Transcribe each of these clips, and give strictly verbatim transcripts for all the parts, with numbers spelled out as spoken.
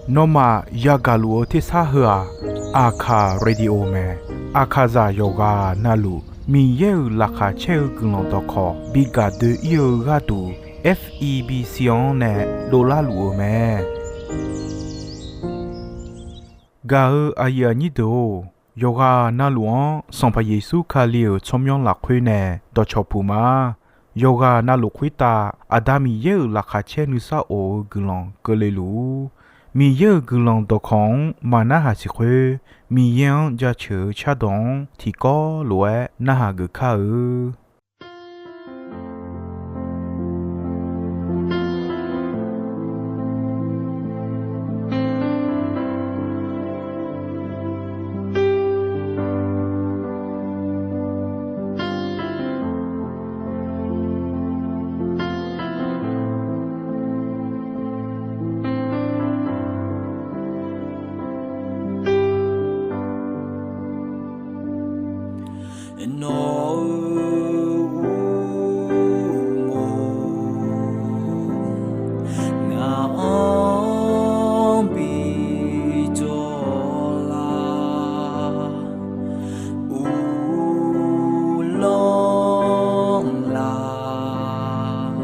Nawmaf yagaq luf-eu tersar heu-aq, Aqkaq Radio mae. Aqkaqzaq yawqghaq navluf Miqyaer-euq laqkhaq caer-eu guiqlanq dawqkawq bi gaq doe-ir-eu gharduq, F E B C-anr nae dovlar luf-eu mae. Gaq-eu aqyuif aqnyir deuq-or, yawqghaq navluf-anr Sanqpaq Yeqsur Kali-euq tsawrmyanr lafkhoer nae dawqcawq puq ma. Yawqghaq navluf khoertav Aqda Miqyaer-euq laqkhaq caer nuisar of-eu guiqlanq keuvle luf-ur. Miqyaer-euq guiqlanq dawqkawq-anr maqnarhaq siq khoer, Miqyaer-anr jaceuq-eu cardawq-anr tiqkawv lof-aer narhaq geuf kar-eu. Nawq-euq uqmov ngaq-anr bi jawr lar, uvlanr lar,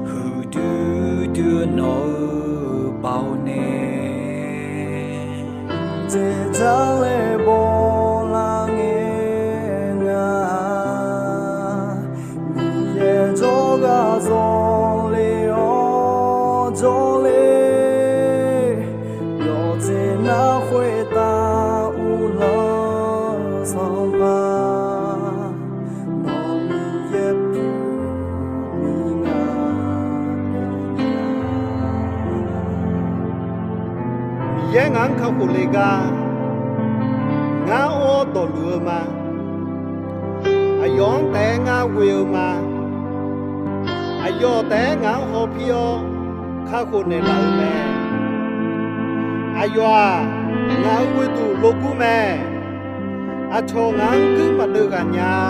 huiqdui dui nawq-euq baoq nae, dzaeqdzaq laer bawlar ngae nga. Miqyaer jawrgar zawle-awr jawrle, yawqjeq nar khoertav uvlanr-eu Sanqpaq, nawq Miqyaer pyeuf-eu nga. Miqyaer ngaq-anr kakhof le gar, ngar or-awr dawqluf-eu ma. Aqyawf-anr taef-aer ngar ghoe-eu ma. Aqyawf taef-aer ngaq-anr hawpir-awr kakhof naeqlaf-eu mae. Aqyawf-aq, ngaq-euq ghoeduq logur mae. Aqcawq ngaq-anr guir maqdeuv ghaq nya-a.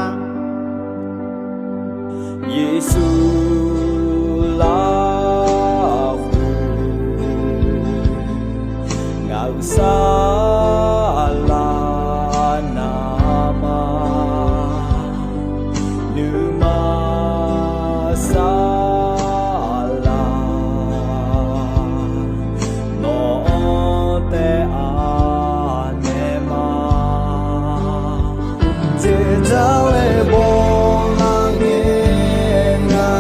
Yeqsur lafkhoer ngaq-euq saflar navma nuima saflar nawq-anr taef-a naeq ma. Dzaeqdzaq laer bawlar ngae nga.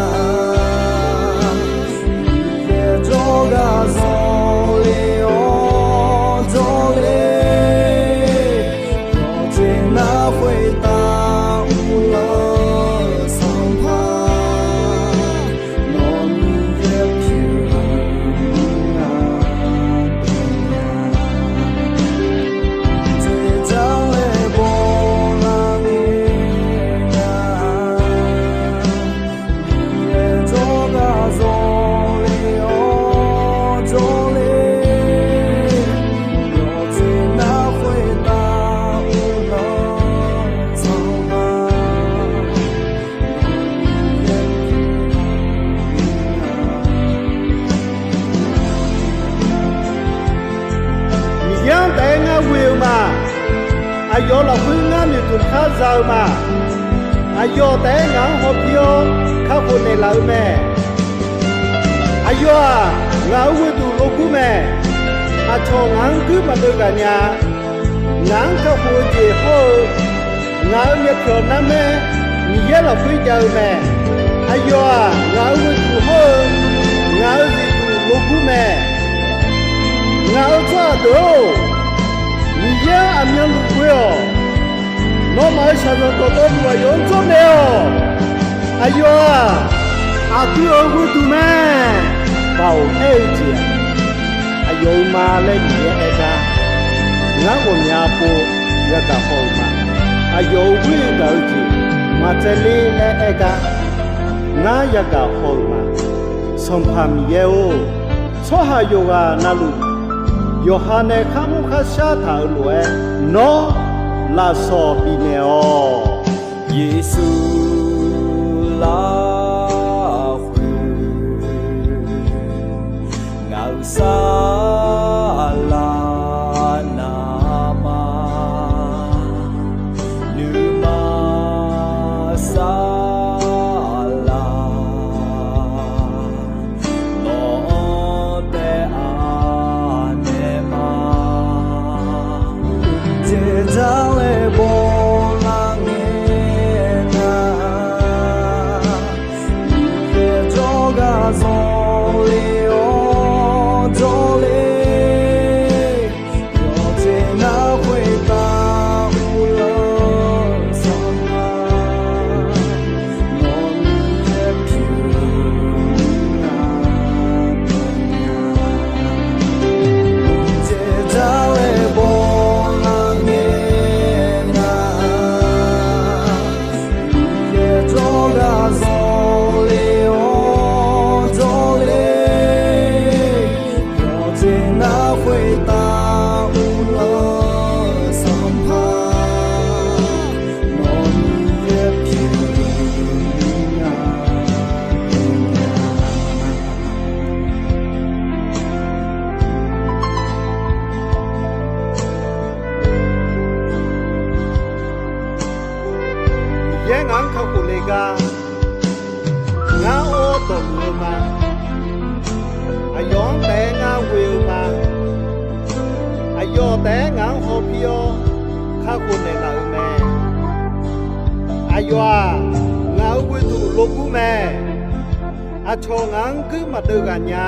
Miqyaer jawrgar zawle-awr jawrle, yawqjeq nar khoertav uvlanr-eu Sanqpaq, nawq Miqyaer pyeuf-eu nga. Dzaeqdzaq laer bawlar ngae nga. Miqyaer jawrgar zawle-awr jawrle, yawqjeq nar khoertav uvlanr-eu Sanqpaq, Miqyaer-anr taef-aer ngar ghoe-eu ma. Aqyawf lafkhoer ngar noeqtmq khar za-eu ma. Aqyawf taef-aer ngaq-anr hawpir-awr kakhof naeqlaf-eu mae. Aqyawf-aq, ngaq-euq ghoeduq logur mae. Aqcawq ngaq-anr guir maqdeuv ghaq nya-a. Ngaq-anr kakhof-eu jeq hawr-eu, ngaq-euq myavpyawq narmaer Miqyaer lafkhoer jav-eu mae. Aqyawf-aq, ngaq-euq ghoeduq hawr-eu, ngaq-euq zifduq logur mae. Ngaq-euq tsawrhaq deuq-or, Miqyaer-anr aqmyanluf ghoe-awq. Nawmaf-euq shaqzanq dawqtawvluf aqyawf-anr jawrnaeq-awq. Aqyawf-aq, aqdui-euq ghoeduq mae. Baoq aer-eu jeq-aq, aqyawf-euq ma laer Miqyaer aer gar, ngar ghawqmya pov yagaq haw-euq ma. Aqyawf-euq ghoer gaq-eu jeq maqtsaevler laer aer gar, ngar yagaq haw-euq ma. Sanqpaq Miqyaer-or, tsawrhaq yawqghaq navluf, yawqha nae kharmr kharshar taq-euq lof-aer, nawr lafsawq bifnaeq-awq. Yeqsur lafkhoer Saqlaq navmaqnuima saqlaq, nawq-anr taef-a naeq ma. Jeq dzaq-aer bawlar ngae nar, Miqyaer jawrgar zanqler-awr jawrler, yawqjeq nar khoertav uvlanr sanqpaq, nawq-anr yaer pyeuf nar dawqnya. Jeq dzaq-aer bawlar ngae nar, Miqyaer jawrgar zanqler-awr jawrler, yawqjeq nar khoertav uvlanr sanqpaq, nawq-anr yaer pyeuf nar dawqnya. Miqyaer ngaq-anr kakhof le gar, ngar or dawqmuiq-eu ma. Aqyawf-anr taef-aer ngar ghoe-eu ma. Aqyawf taef-aer ngaq-anr hawpir-awr kakhof naeqlaf-euq mae. Aqyawf-aq, ngaq-euq ghoeduq logur mae. Aqcawq ngaq-anr guir maqdeuv ghaq nya.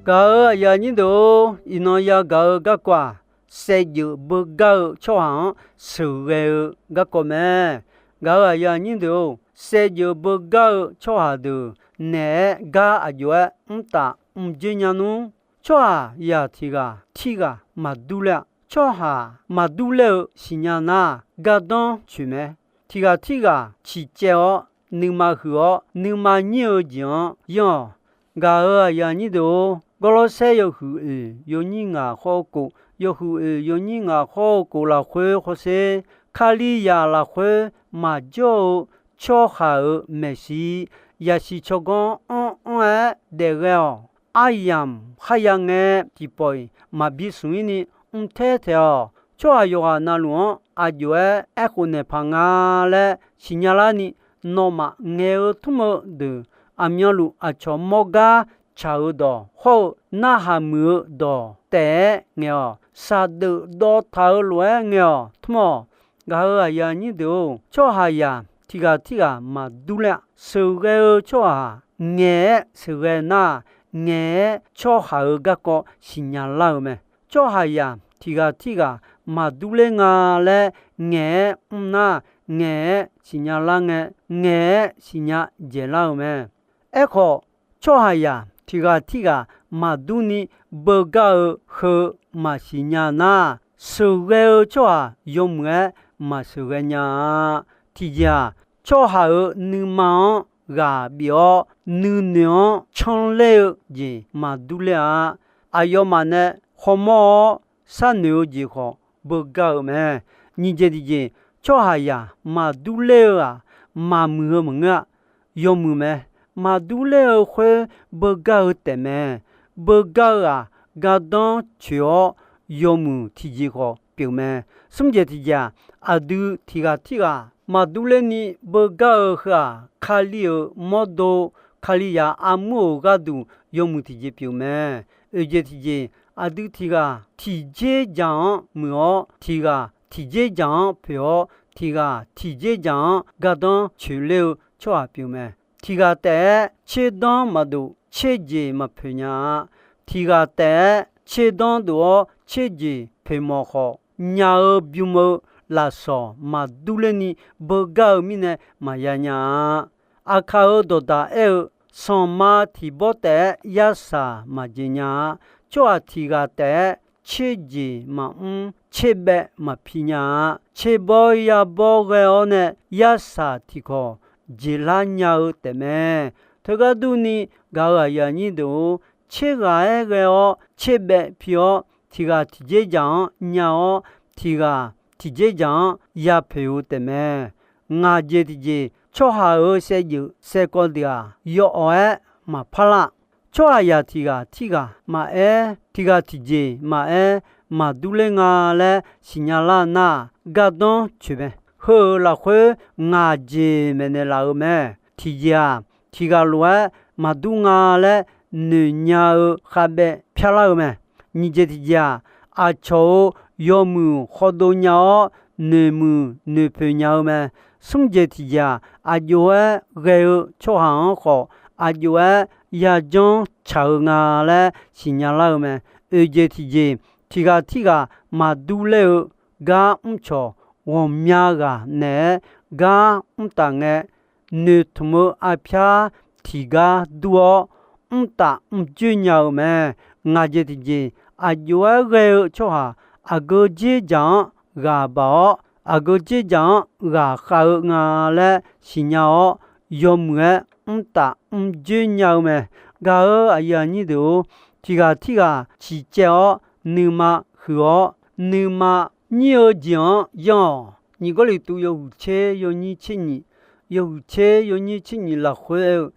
Gaq-euq aqyuif aqnyir deuq-or, iqnan yagaq-eu garkawv-aq, saevdzeuf beugar-eu tsawrhaq-anr sheuqghae-eu garkawv mae. Gaq-euq aqyuif aqnyir deuq-or, saevdzeuf beugar-eu tsawrhaq deuq naeq-aer gar aqjox-aer mrtaf mrjer nya nmr. Tsawrhaqzaq tiq ghaq tirghaq maqdur ler-a. Tsawrhaq maqdur ler-eu siqnya nar, gardanr coeq mae. Tiq ghaq tirghaq ciqcaev-awr, nuima huiq-awr, nuima nyir-eu jeq-anr yanr-awq. Gaq-euq aqyuif aqnyir deuq-or, Gawrlawrsaer yawhuiq oeq yawnyir ngaq khawr-eu kof, yawhuiq oeq yawnyir ngaq khawr-eu kof lafkhoer hawsher, Kalizaq lafkhoer maqjawr-eu tsawrhaq-euq maeqshi yasiq tsawrganr anr anr-aer daefghae-awq. Aryamq kharya ngae, tiqpawf-iq maqbi smq-ir ni mrtaer taeq-awq. Tsawrhaq yawqghaq navluf-anr aqjox-aer aerkhof naeq paq nga laer siqnya larni, nawmaf ngaeq-eu tmr-eu deuq, aqmyanluf aqcawq mawr gar tsaq-eu dawq hawr-eu narhaq muiq-eu dawq taef-aer ngaeq-awq. Shaqdeuf dawv taq-eu lof-aer ngaeq-awq tmr-awq. Gaq-euq aqyuif aqnyir deuq-or, tsawrhaqzaq tiq ghaq tirghaq maqdur ler-a. Sheuqghae-eu tsawrhaq ngaeq-aer sheuqghae nar, ngaeq-aer tsawrhaq-euq garkawv siqnya lar-eu mae. Tsawrhaqzaq tiq ghaq tirghaq maqdur ler nga laer ngaeq-aer mr nar, ngaeq-aer siqnya lar ngae, ngaeq-aer siqnya dzaeqlar-eu mae. Aerkhawf, tsawrhaqzaq tiq ghaq tirghaq maqdur ni beugar-eu heu maqsiq nya nar, sheuqghae-eu tsawrhaq yawmuiq-aer maqsheuqghae nya-a. Tiqjeq-aq, tsawrhaq-euq nuima-anr ghaq bif-awr, nuinoeq-anr canler-eu jeq maqdur ler-a. Aqyawfmaf nae khawmawr-awr sharnoeq-eu jeq khawf beugar-eu mae. Nyiq jeq tiqjeq, tsawrhaqzaq maqdur ler-eu-aq, maqmuiq-eu maqngeur-a. Yawmuiq mae. Maqdur ler-eu khoer beugar-eu taefmae. Beugar-eu-aq, gardanr coeq-awr yawmuiq tiqjeq khawf pyeuf mae. Smr jeq tiqjeq-aq, aqdui tiq ghaq tirghaq maqdur lerni beugar-eu heu-aq, Kali-euq mawrdo, Kalizaq armur-euq gharduq yawmuiq tiqjeq pyeuf mae. Oeq jeq tiqjeq, aqdui tiq ghaq tiqjeq dzaq-anr muiq-awr, tiq ghaq tiqjeq dzaq-anr poeq-awr, tiq ghaq tiqjeq dzaq-anr gardanr coeq ler-eu tsawrhaq pyeuf mae. Tiq ghaq taef-aer tserdanr maqdov, tserjeq maqpoeq nya-a. Tiq ghaq taef-aer tserdanr dov-awr tserjeq poeq mawf khawf, nya-eu bym-eu lafsawq maqdur lerni beugar-eu mirnae maqya nya-a. Aqkaq-euq dawqdaq aer-eu, sanqma tiq bawr taef-aer yarsaq maqjeq nya-a. Tsawrhaq tiq ghaq taef-aer tserjeq maqmr, tserbaev maqpi nya-a. Tserbawr yarbawr ghae-awr nae yarsaq tiqkawq jeqlar nya-eu taefmae. Teugar durni, gaq-euq aqyuif aqnyir deuq-or, tserghaq-aer ghae-awr tserbaev pi-awr, tiq ghaq tiqjeq dzaq-anr nya-awr, tiq ghaq tiqjeq dzaq-anr yapoeq-eu taefmae. Ngaq jeq tiqjeq, tsawrhaq-euq saevdzeuf saevkawv deuq-aq, yawawq-aer maqpar lar. Tsawrhaqzaq tiq ghaq tirghaq maqaer, tiq ghaq tiqjeq maqaer, maqdur ler nga laer siqnya lar nar, gardanr coeq mae. Heu-euq lafkhoer ngaq jeq maeqnaeq laf-euq mae. Tiqjeq-aq, tiq ghaq lof-aer maqdur nga laer noeqnya-eu khavbaev pyar lar-eu mae. Nyiq jeq tiqjeq-aq, aqcawq-euq yawmuiq khawdov nya-awr, noeqmuiq noeqpoeq nya-eu mae. Smr jeq tiqjeq-aq, aqjox-aer ghae-eu tsawrhaq-anr khawf, aqjox-aer yajanr tsaq-eu nga laer siqnya lar-eu mae. Oeq jeq tiqjeq, tiq ghaq tirghaq maqdur ler-eu gar mrcawq, ghawqmya ghaq naeq-aer gar mrtaf ngae, noeqtmq-eu arpyar tiqgar dur-awr, mrtaf mrjoer nya-eu mae. Ngaq jeq tiqjeq, aqjox-aer ghae-eu tsawrhaq aqgeu dzerdzaq-anr ghaq baq-awr, aqgeu dzerdzaq-anr ghaq khav-eu nga laer siqnya-awr, yawmuiq-aer mrtaf mrjoer nya-eu mae. Gaq-euq aqyuif aqnyir deuq-or, tiq ghaq tirghaq ciqcaev-awr nuima huiq-awr, nuima nyir-eu jeq-anr yanr-awq. Nyiq Gawrliqtu yawhuiq tser yawnyir tser nyiq, yawhuiq tser yawnyir tser nyiq lafkhoer aer-eu,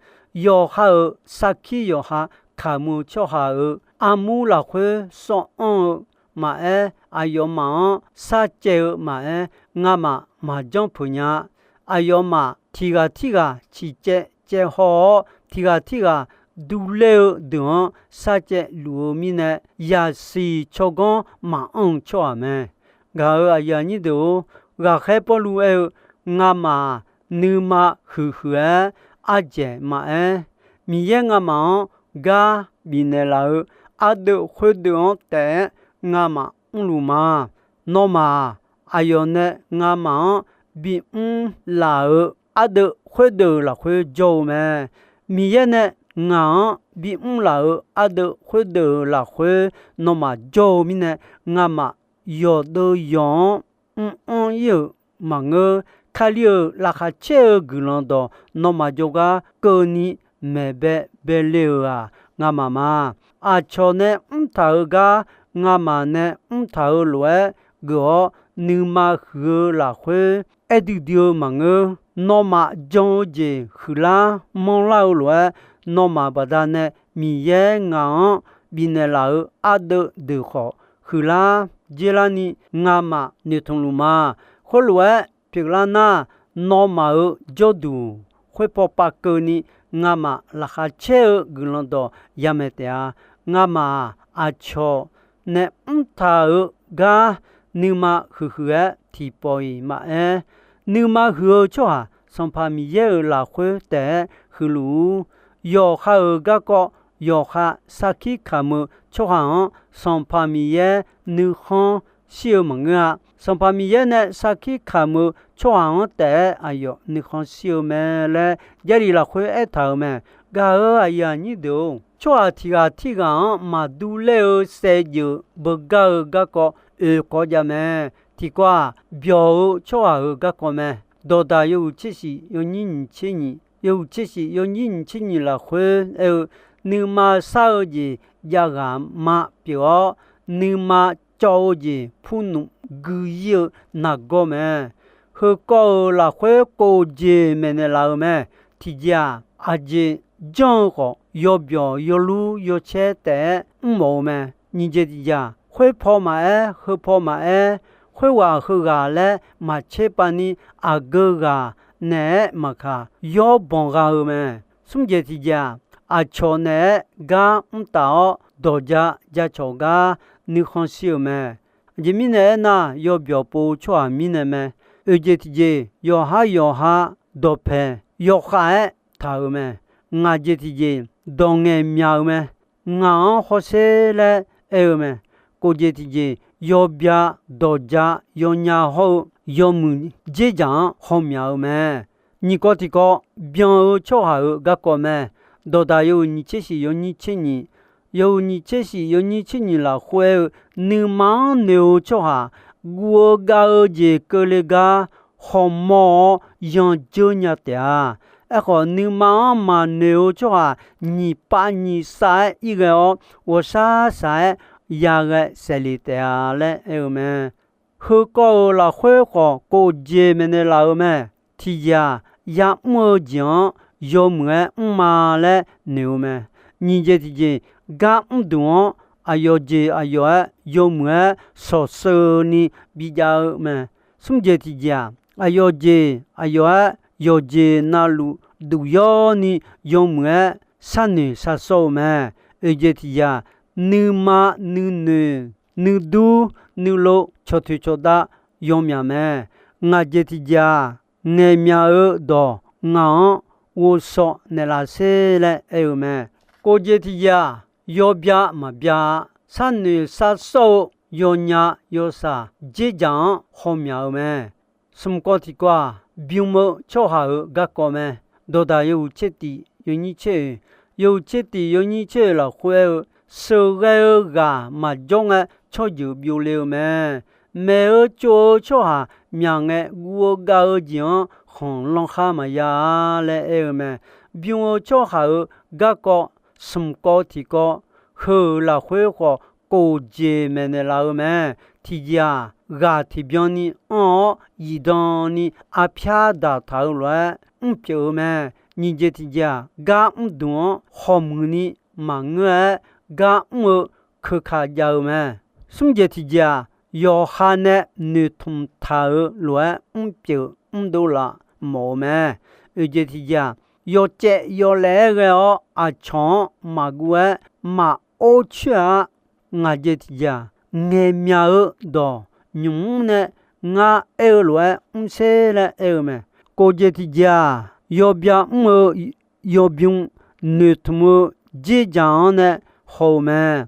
yawqha-euq sarkir yawqha kaqmur-eu tsawrhaq-euq armur lafkhoer sawv anr-eu maqaer, aqyawfmaf-anr sarcaev-eu maqaer, ngamaf maqjanr peuq nya. Aqyawfmaf tiq ghaq tirghaq ciqcaev caev haw-awr, tiq ghaq tirghaq durler-eu deuq-anr sarcaev luf-eu mirnae, yaqsiq tsawrganr maqanr-eu tsawrhaq mae. Gaq-euq aqyuif aqnyir deuq-or, ghaqkhaer Pawrluv aer-eu, ngamaf-aq, nuima huiqhuiq-aer ardzaeq maqaer, Miqyaer ngamaf-anr gar bifnaeq laf-eu ardeuv khoerdeuv-anr taef-aer ngamaf mrluf ma. Nawmaf-aq, aqyawf nae ngamaf-anr bimr laf-euq ardeuv khoerdeuv lafkhoer jawr-eu mae. Miqyaer nae ngaq-anr bimr laf-euq ardeuv khoerdeuv lafkhoer nawmaf jawr-eu mirnae, ngamaf yawqdeuv yawq-anr mr-anr ir-euq maqngeur. Kali-euq laqkhaq caer-eu guiqlanq dawq nawmaf jawrgar keuvni maeq bae bae le-euq-aq, ngamaf ma. Aqcawq nae mrtaq-eu gar ngamaf nae mrtaq-eu lof-aer geuf-awr, nuima huiq-eu lafkhoer aer duidui-eu maqngeur. Nawmaf jan-eu jeq huiqlar manrlar-eu lof-aer, nawmaf baqdanae Miqyaer ngaq-anr bifnaeq laf-euq ardeuv deuq khawf huiqlar jerlarni ngamaf noeqtmq luf ma. Khoerlof-aer pyeuflar nar, nawmaf-euq jawrduq khoerpaw pav keuvni ngamaf laqkhaq caer-eu guiqlanq dawq yamaeq taef-a. Ngamaf-aq, aqcawq nae mrtaq-euq gar nuima huiqhuiq-aer tiqpawf-iq maqaer, nuima huiq-eu tsawrhaq Sanqpaq Miqyaer-euq lafkhoer taef-aer huiqluf-ur. Yawqha-euq garkawv yawqha sarkir kamq-eu tsawrhaq-anr Sanqpaq Miqyaer nuikhanr shir-eu maqngeur-a. Sanqpaq Miqyaer nae sarkir kamq-eu tsawrhaq-anr taef-aer aqyawf nuikhanr shir-eu mae laer Jarlif lafkhoer aertaq-euq mae. Gaq-euq aqyuif aqnyir deuq-or, tsawrhaq tiq ghaq tirghaq-anr maqdur ler-eu saevdzeuf beugar-eu garkawv oekawv jav mae. Tiqkawv-aq, byawq-eu tsawrhaq-euq garkawv mae. Dawqdaq yawhuiq tser shif yawnyir nyiq tser nyiq, yawhuiq tser shif yawnyir nyiq tser nyiq lafkhoer aer-eu, nuima shar-eu jeq jav ghaq ma pyeuf-awr, nuima cawv-eu jeq purnmf gui ir-eu nargawr mae. Heukawv-euq lafkhoer kof jeq maeqnaeq laf-euq mae. Tiqjeq-aq, aqjeq janr-eu khawf, yawbyawq yawlur yawcaer taef-aer mrmawf-eu mae. Nyiq jeq tiqjeq-aq, khoerpaw maqaer, heupaw maqaer, khoerghaq heughaq laer maqtser pav ni, aqgeu ghaq naeq-aer maqkaq, yawr banq gha-eu mae. Smr jeq tiqjeq-aq, aqcawq naeq-aer gar mrtaf-awr, dawq ja jacawq gar nuikhanr shir-euq mae. Aqjeq mirnae aernar, yawbyawq pov-eu tsawrhaq mirnae mae. Oeq jeq tiqjeq, yawqhar yawqha dawqpaeq yawkhav-aer taq-euq mae. Ngaq jeq tiqjeq, dawq ngaeq myaq-euq mae. Ngaq-anr hawsher laer aer-eu mae. Kof jeq tiqjeq, yawbya dawq ja yawnya hawr-eu yawmuiq dzerdzaq-anr hawmyaq-eu mae. Nyiq kawv tiqkawv, byan-eu tsawrhaq-euq garkawv mae. Dawqdaq yawhuiq nyiq tser shif yawnyir tser nyiq, yawhuiq nyiq tser shif yawnyir tser nyiq lafkhoer aer-eu, nuima-anr noeq-eu tsawrhaq guv-eu gav-eu jeq keuvle gar hawmawr-awr yandzeur nya taef-a. Aerkhawf, nuima-anr maqnoeq-eu tsawrhaq nyiq pav nyiq sav-aer ir ghae-awr, ghawqshaq shaq-aer yaghae saeqle taef-a laer aer-eu mae. Heukawv-euq lafkhoer khawf, kof jeq maeqnaeq laf-eu mae. Tiqjeq-aq, ya'mr-eu jeq-anr yawmuiq-aer mr ma laer noeq-eu mae. Nyiq jeq tiqjeq, gar mr duq-anr aqyawf jeq aqyawf-aer yawmuiq-aer shawqsheuv ni bijav-eu mae. Smr jeq tiqjeq-aq, aqyawf jeq aqyawf-aer yawqjeq navluf duq yawr ni yawmuiq-aer sharnoeq sharsawr-eu mae. Oeq jeq tiqjeq-aq, nuima nuinoeq nuidur nuilov cawqtoeq cawqdav yawmyaq mae. Ngaq jeq tiqjeq-aq, ngaeqmyaq-eu dawq ngaq-anr ghovshaw naeqlaf sher laer aer-eu mae. Kov jeq tiqjeq-aq, yawbya maqbya-a, sharnoeq sharsawr-eu yawnya yawshaq dzerdzaq-anr hawmyaq-eu mae. Smq kawv tiqkawv-aq, bym-eu tsawrhaq-euq garkawv mae. Dawqdaq yawhuiq tser tif yawnyir tser oeq, yawhuiq tser tif yawnyir tser oeq lafkhoer aer-eu, sheuqghae-eu ghaq maqjawr ngae tsawrjeuq byovle-eu mae. Maeq-eu tsov-eu tsawrhaq myaq ngae, guv-eu gav-eu jeq-anr khanq lanrkhar maqya-a laer aer-eu mae. Bym-eu tsawrhaq-euq garkawv, smq kawv tiqkawv, heu-euq lafkhoer khawf, kof jeq maeqnaeq laf-eu mae. Tiqjeq-aq, ghaq tiqbyan ni anr-awr zifdan ni arpyar daqtaq-eu lof-aer mrpyeuf-eu mae. Nyiq jeq tiqjeq-aq, gar mr duq-anr hawmuiq ni maqngeur-aer, gar mr-eu keuka jav-eu mae. Smr jeq tiqjeq-aq, yawqha nae noeqtmq taq-euq lof-aer mrpyeuf mrdov laf mawf-eu mae. Oeq jeq tiqjeq-aq, yawcaev yawlaeq-aer ghae-awr aqcawq-anr maqguv-aer maqor coer-a. Ngaq jeq tiqjeq-aq, ngaeqmyaq-eu dawq nymq mr nae ngar aer-eu lof-aer mr sher laer aer-eu mae. Kov jeq tiqjeq-aq, yawbya mr-eu yawbym noeqtmq-eu dzerdzaq-anr nae haw-eu mae.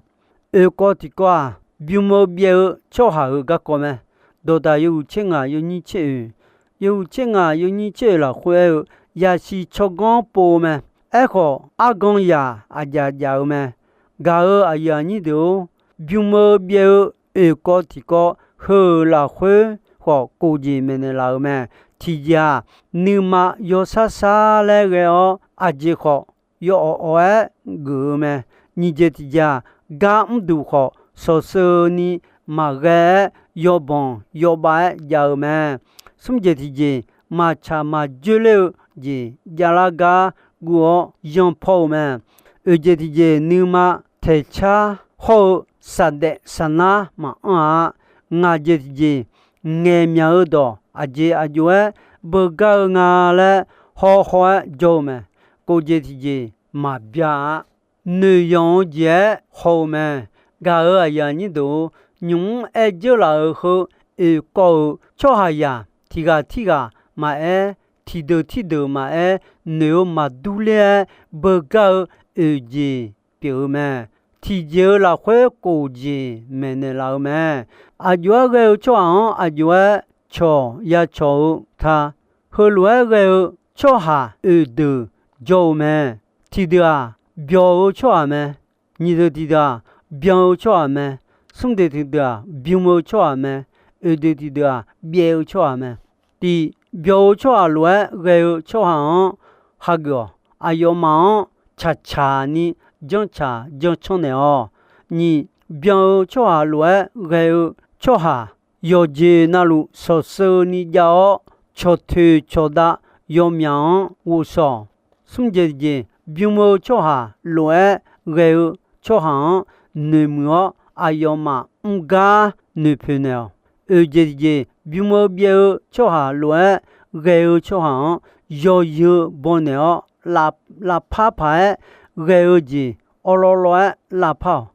Oeq kawv tiqkawv-aq, bym-eu byaev-eu tsawrhaq-euq garkawv mae. Dawqdaq yawhuiq tser ngaq yawnyir tser oeq, yawhuiq tser ngaq yawnyir tser oeq lafkhoer aer-eu, yasiq tsawrganr pov-eu mae. Aerkhawf, argan zaq aqjaf jaf-eu mae. Gaq-euq aqyuif aqnyir deuq-or, bym-eu byaev-eu oeq kawv tiqkawv heu-euq lafkhoer khawf, kof jeq maeqnaeq laf-euq mae. Tiqjeq-aq, nuima yawshar shar laer ghae-awr, aqjeq khawf yawawq awq-aer geuf-eu mae. Nyiq jeq tiqjeq-aq, gar mrduq khawf shawqsheuv ni maqghae-aer, yawbanq yawbav-aer jav-eu mae. Smr jeq tiqjeq, maqtsaq maqjoer ler-eu jeq javlar gar guv-awr yanpawr-eu mae. Oeq jeq tiqjeq, nuima taeqcar hawr-eu saqdaef saqnar maqanr-a. Ngaq jeq tiqjeq, ngaeqmyaq-eu dawq aqjeq aqjox-aer beugar-eu nga laer hawhaw-aer jawr-eu mae. Kov jeq tiqjeq, maqbya-a. Noeqyanq-eu jeq-aer haw-eu mae. Gaq-euq aqyuif aqnyir deuq-or, nymq mr aer dzeurlaf-euq heu oeq kawv-euq tsawrhaqzaq tiq ghaq tirghaq maqaer, tiqdeuq tiqdeuq maqaer, noeq-eu maqdur ler-aer beugar-eu oeq jeq pyeuf-eu mae. Tiqjeq-eu lafkhoer kof jeq maeqnaeq laf-eu mae. Aqjox-aer ghae-eu tsawrhaq-anr aqjox-aer cawq ya cawq-eu ta. Heulof-aer ghae-eu tsawrhaq oeq deuq jawr-eu mae. Tiqdeuq-aq, byawq-eu tsawrhaq mae. Nyiq deuq tiqdeuq-aq, byan-eu tsawrhaq mae. Smr deuq tiqdeuq-aq, bym-eu tsawrhaq mae. Oeq deuq tiqdeuq-aq, byaev-eu tsawrhaq mae. Tiq, byawq-eu tsawrhaq lof-aer ghae-eu tsawrhaq-anr hageuf-awq. Aqyawfmaf-anr tsaqtsaq ni janrtsaq janrcanr naeq-awq. Nyiq, byan-eu tsawrhaq lof-aer ghae-eu tsawrhaq, yawqjeq navluf shawqsheuv ni jav-awr, cawqtoeq cawqdav yawmyaq-anr ghovshaw-awq. Smr jeq tiqjeq, bym-eu tsawrhaq lof-aer ghae-eu tsawrhaq-anr noeqmuiq-awr, aqyawfmaf mr gar noeqpoeq naeq-awq. Oeq jeq tiqjeq, bym-eu byaev-eu tsawrhaq lof-aer ghae-eu tsawrhaq-anr yawzeu baw naeq-awr, lavpar paq-aer ghae-eu jeq awrlawrlawr-aer lavpar-awq.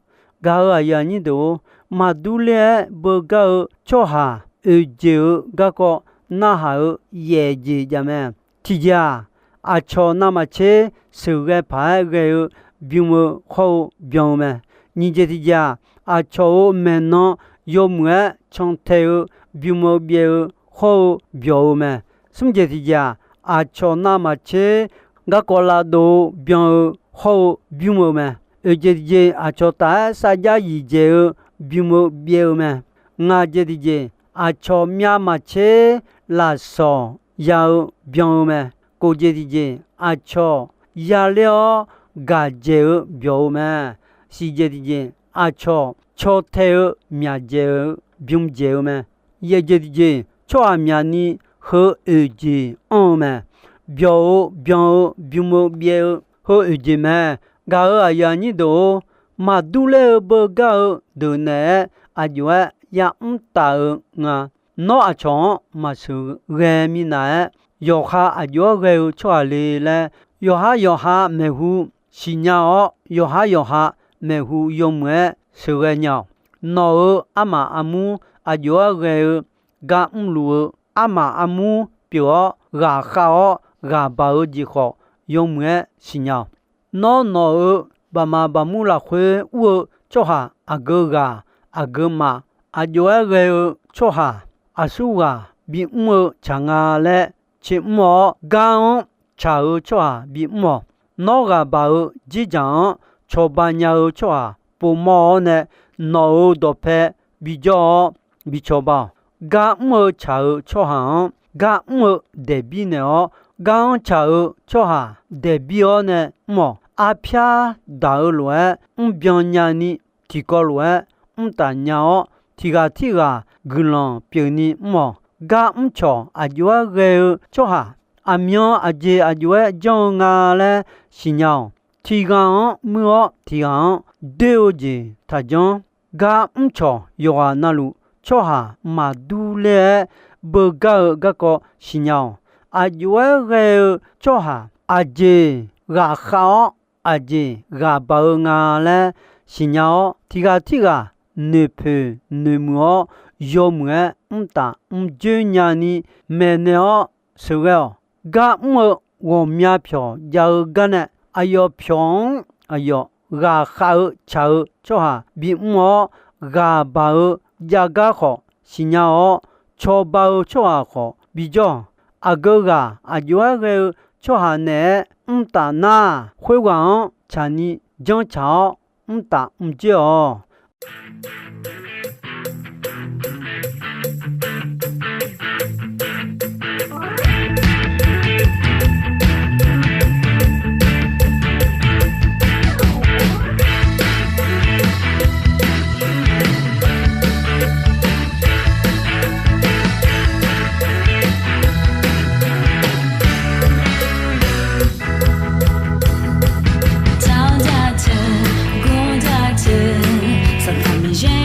Gaq-euq aqyuif aqnyir deuq-or, maqdur ler-aer beugar-eu tsawrhaq oeq jeq-eu garkawv narhaq-eu yaef jeq jav mae. Tiqjeq-aq, aqcawq navmaqtser sheuqghae paq-aer ghae-eu bym-eu hawr-eu byan-eu mae. Nyiq jeq tiqjeq-aq, aqcawq-euq maeqnan yawmuiq-aer cantae-eu bym-eu byaev-eu hawr-eu byawq-eu mae. Smr jeq tiqjeq-aq, aqcawq navmaqtser garkawv lavdov-eu byan-eu hawr-eu bym-eu mae. Oeq jeq tiqjeq, aqcawq taf-aer sarjax yiqdzaeq-eu bym-eu byaev-eu mae. Ngaq jeq tiqjeq, aqcawq myavmaqtser lafsawq ya-eu byan-eu mae. Kof jeq tiqjeq, aqcawq yaler-awr gaqdzaeq-eu byawq-eu mae. Siq jeq tiqjeq, aqcawq caw tae-eu myaqdzaeq-eu bym dzaeq-eu mae. Yaeq jeq tiqjeq, tsawrhaq myaqni heu oeq jeq anr-eu mae. byawq-eu byan-eu bym-eu byaev-eu heu oeq jeq mae. Gaq-euq aqyuif aqnyir deuq-or, maqdur ler-eu beugar-eu deuq naeq-aer aqjox-aer ya'mr taf-eu nga. Nawr aqcawq-anr maqsheuqghae minav-aer, yawqha aqjox-aer ghae-eu tsawrhaq le laer, yawqhar yawqha maeqhu siqnya-awr, yawqhar yawqha maeqhu yawmuiq-aer sheuqghae nya-awq. Nawq-euq armaf armur aqjox-aer ghae-eu gar mrluf-eu armaf armur pyeuf-awr, ghaq khav-awr ghaq baq-eu jeq khawf, yawmuiq-aer siqnya-awq. Nawr nawq-euq baqmaq baqmur lafkhoer ur-eu tsawrhaq aqgeu ghaq, aqgeu maf, aqjox-aer ghae-eu tsawrhaq, aqsurghaq bimr-eu tsaq nga laer tser mr-awr, gar-anr tsaq-eu tsawrhaq bimr-awq. Nawr ghaq baq-eu dzerdzaq-anr cawba nya-eu tsawrhaq povmawr-awr nae, nawq-euq dawqpae bijawr-awr bicawba-awq. Gar mr-eu tsaq-eu tsawrhaq-anr gar mr-eu daeqbir naeq-awr, gar-anr tsaq-eu tsawrhaq daeqbir-awr nae mr-awq. Arpyar daq-eu lof-aer mrbyan nyani, tiqkawv lof-aer mrtaf nya-awr, tiq ghaq tirghaq guiqlanq pyeufni mr-awq. Gar mrcawq aqjox-aer ghae-eu tsawrhaq, aqmyan aqjeq aqjox-aer janr-eu nga laer siqnya-awq. Tiq ghaq-anr muir-awr tiq ghaq-anr doer-eu jeq taqjanr. Gar mrcawq yawqghaq navluf tsawrhaq maqdur ler-aer beugar-eu garkawv siqnya-awq. Aqjox-aer ghae-eu tsawrhaq aqjeq ghaqkhav-awr, aqjeq ghaq baq-eu nga laer siqnya-awr, tiq ghaq tirghaq noeqpoeq noeqmuiq-awr, yawmuiq-aer mrtaf mrjoer nyani maeqnaeq-awr sheuqghae-awq. Gar mr-eu ghawqmya pyawq jav-eu gar nae, aqyawf pyawq-anr aqyawf ghaqkhav-eu tsaq-eu tsawrhaq bimr-awr, ghaq baq-eu jav gar khawf siqnya-awr, cawba-eu tsawrhaq khawf bijawr-awq. Aqgeu ghaq aqjox-aer ghae-eu tsawrhaq naeq-aer mrtaf nar, khoerghaq-anr tsaqni janrtsaq-awr mrtaf mrjoer-awq. Tawq jateuq, gor jateuq, Sanqpaq Miqyaer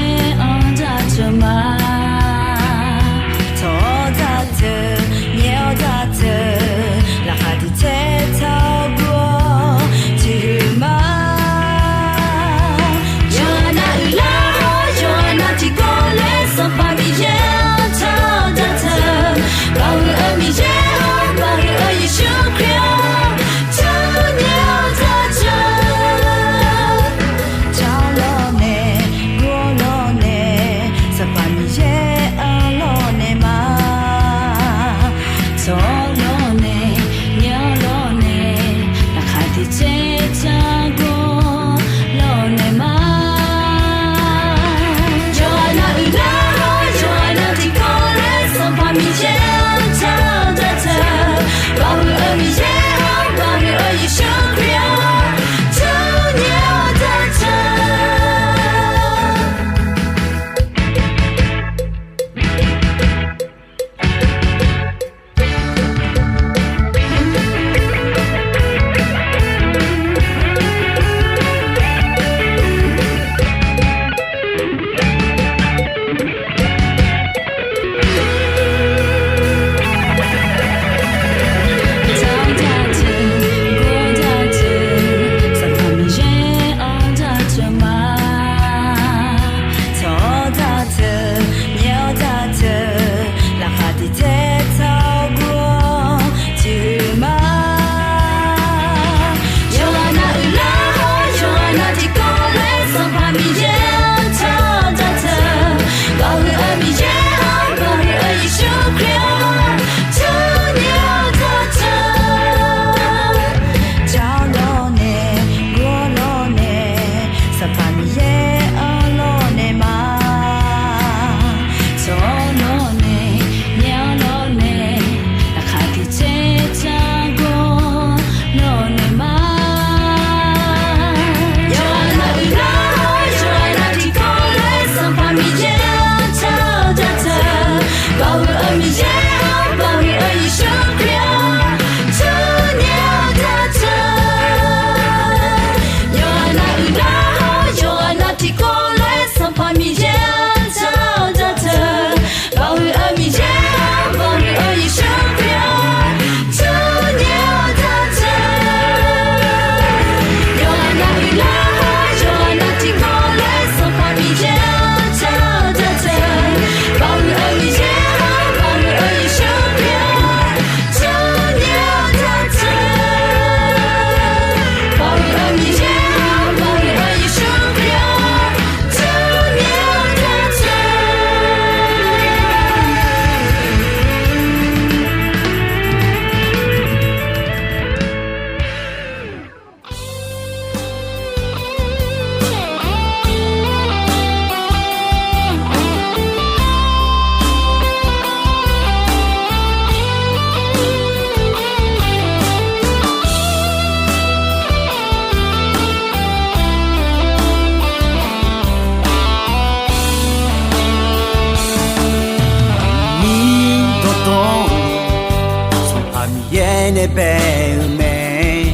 bae-eu mae.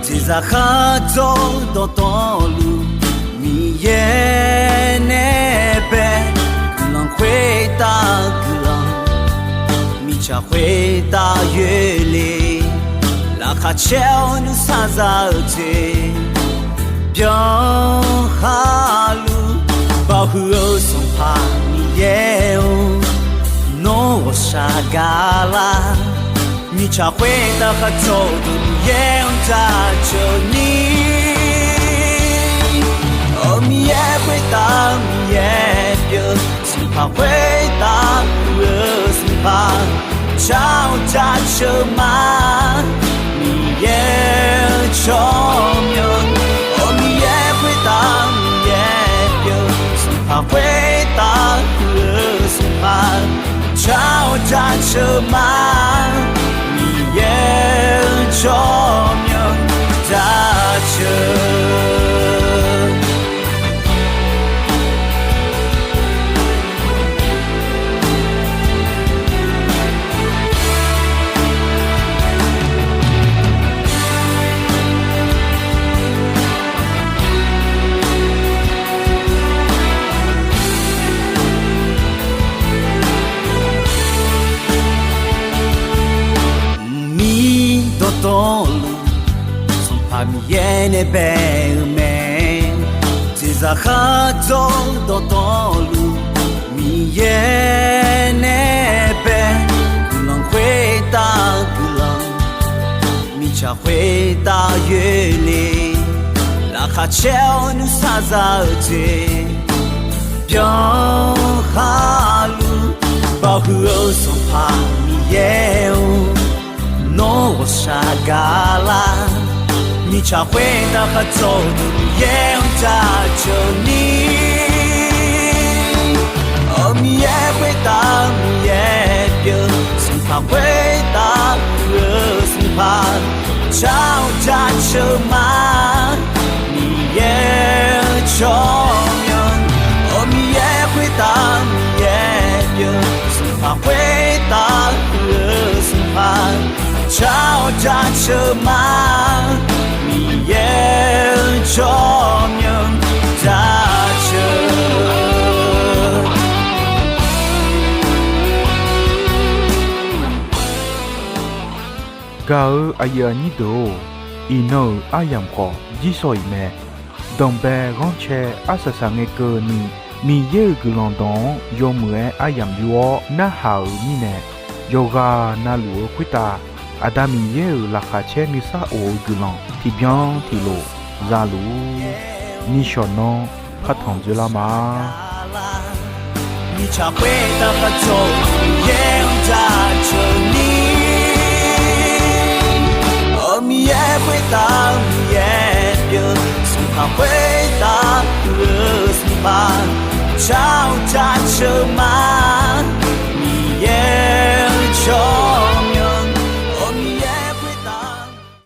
Jeqzaq khardzawr dawqtawvluf, Miqyaer nae bae guiqlanq khoertav guiqlanq, mirtsaq khoertav yoerle, laqkhaq caer-awr nuisar za-eu jeq byan khaluf, baoq huiq-eu Sanqpaq Miqyaer-or, nawr ghawqshaq gaqlar. Mirtsaq khoertav khardzawr-eu Miqyaer-anr jaceuq ni, Aqmiqyaer khoertav Miqyaer pyeuf, Sanqpaq khoertav huiq-eu Sanqpaq, jar-awr jaceuq ma. Miqyaer-eu tsawrmyanr, Aqmiqyaer khoertav Miqyaer pyeuf, Sanqpaq khoertav huiq-eu Sanqpaq, jar-awr jaceuq ma. Miqyaer-eu tsawrmyanr jaceuq Mqmir dawqtawvluf, Sanqpaq Miqyaer nae bae-eu mae. Jeqzaq khardzawr dawqtawvluf, Miqyaer nae bae guiqlanq khoertav guiqlanq, mirtsaq khoertav yoerle, laqkhaq caer-awr nuisar za-eu jeq byan khaluf, baoq huiq-eu Sanqpaq Miqyaer-or, nawr ghawqshaq gaqlar. Mirtsaq khoertav khardzawr-eu Miqyaer-anr jaceuq ni, Aqmiqyaer khoertav Miqyaer pyeuf, Sanqpaq khoertav huiq-eu Sanqpaq, jar-awr jaceuq ma. Miqyaer-eu tsawrmyanr, Aqmiqyaer khoertav Miqyaer pyeuf, Sanqpaq khoertav huiq-eu Sanqpaq, jar-awr jaceuq ma. Miqyaer-eu tsawrmyanr jaceuq Gaq-eu aqyuif aqnyir deuq-or, iqnan-euq aryamq khawf jirsawq iq mae. Danqbae ghanrcae arsaq saqngae keuvni, Miqyaer-euq guiqlanq dawq-anr yawmuiq-aer aryamq yur-awr narhaq-euq mirnae, yawqghaq navluf-eu khoertav Aqda Miqyaer-euq laqkhaq caer nuisar of-eu guiqlanq tiqbyan tiqlof za luf-ur. Nishawq nanr partanq dzoerlar ma. Mirtsaq khoertav khardzawr-eu Miqyaer-anr jaceuq ni, Aqmiqyaer khoertav Miqyaer pyeuf, Sanqpaq khoertav huiq-eu Sanqpaq, jar-awr jaceuq ma.